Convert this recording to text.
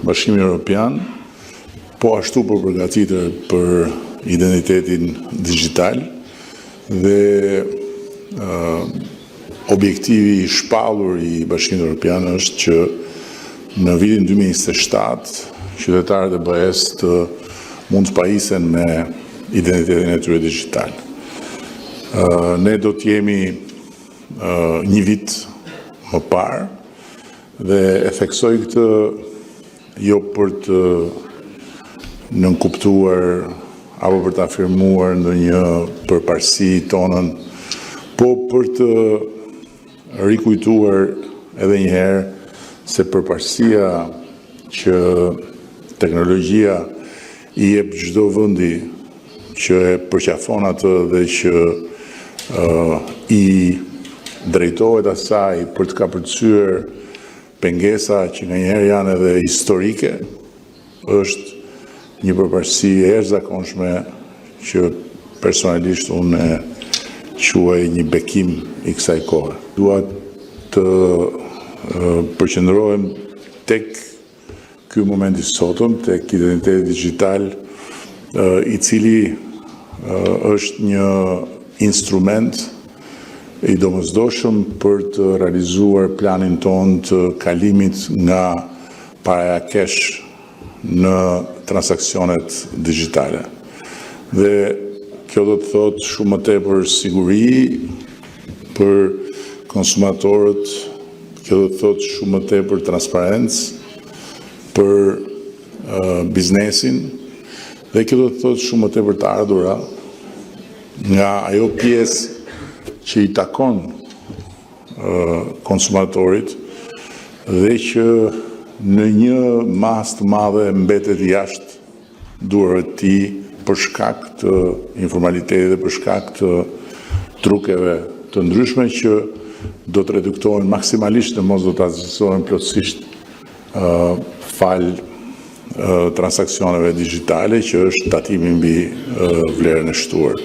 Bashkimi Evropian po ashtu po përgatitet për identitetin dixhital dhe objektivi i shpallur i Bashkimit Evropian është që në vitin 2027 qytetarët e BE-së të mund të pajisen me identitetin e tyre dixhital. Ne do të jemi një vit më parë dhe e theksoj këtë jo për të nënkuptuar apo për të afirmuar ndonjë përparësi tonën, po për të rikujtuar edhe një herë se përparësia që teknologjia i jep çdo vendi që e përqafon atë dhe që i drejtohet asaj për të kapërcyer pengesa që nganjëherë janë edhe historike, është një përparësi e jashtëzakonshme që personalisht unë e quaj një bekim i kësaj kohe. Dua të përqendrohem tek ky moment i sotëm, tek identiteti dixhital, i cili është një instrument i domosdoshëm për të realizuar planin tonë të kalimit nga paraja cash në transaksionet dixhitale. Dhe kjo do të thotë shumë më tepër siguri për konsumatorët, kjo do të thotë shumë më tepër transparencë për biznesin dhe kjo do të thotë shumë më tepër të ardhura nga ajo pjesë që i takon konsumatorit dhe që në një masë të madhe mbetet jashtë duarve të tij për shkak të informalitetit dhe për shkak të trukeve të ndryshme që do të reduktohen maksimalisht në mos do të asgjësohen plotësisht falë transaksioneve dixhitale, që është tatimi mbi vlerën e shtuar.